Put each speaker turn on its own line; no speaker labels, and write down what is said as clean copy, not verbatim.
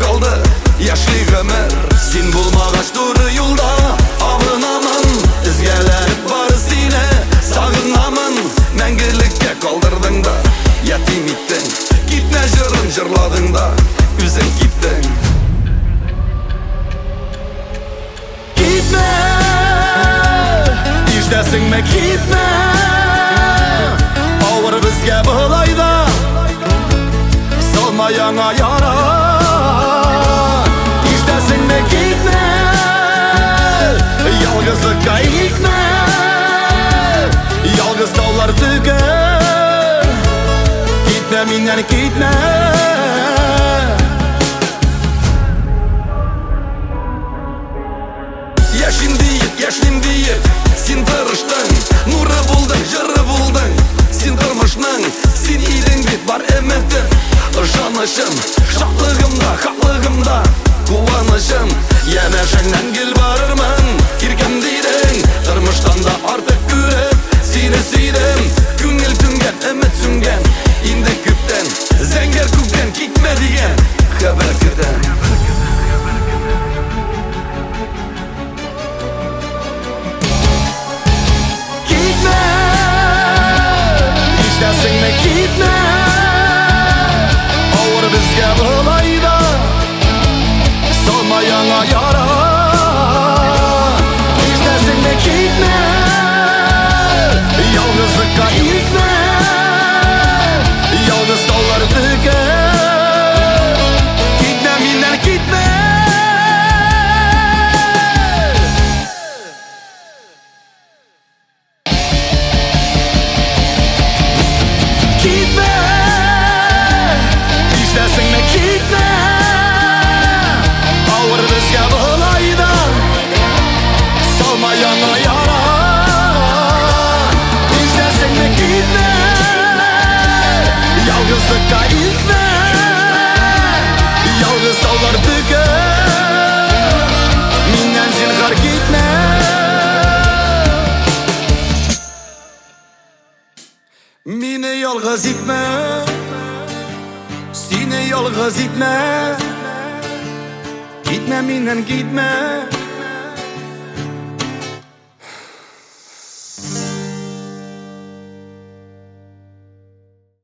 калды яшьли гомер. Син булмагач туры юлда абынамын, Өзгәләнеп бары сине сагынамын. Мәңгелеккә калдырдың да, ятим иттең. Китмә җырын җырладың да, үзең киттең. Китмә, ишетәсеңме, китмә. Авыр безгә болай да, салма яңа яра. Ишетәсеңме, китмә, ялгызлыкка илтмә. Ялгыз таулар түгел, китмә миннән, китмә. Яшим диеп, яшьлим диеп, син тырыштың, нуры булдың, җыры булдың. Син тормышның, син идең бит бар өметем, ышанычым, шатлыгым да, хаклыгым да, куанычым. Янәшәңнән гел барырмын, иркәм дидең, тормыштан да артык күреп, сине сөйдем. Күңел түнгән, өмет сүнгән, инде күптән, зәңгәр күктән китмә дигән хәбәр көтәм. Китмә, ишетәсеңме, китмә. Авыр безгә болай да, салма яңа яра. Ишетәсеңме, китмә, ялгызлыкка илтмә. Ялгыз таулар түгел, китмә миннән, китмә. Китмә, ишетәсеңме, китмә. Авыр безгә болай да, салма яңа яра. Ишетәсеңме, китмә, ялгызлыкка илтмә. Ялгыз таулар түгел, миннән зинһар китмә. Мине ялгыз итмә, сине ялгыз итмә. Китмә миннән, китмә.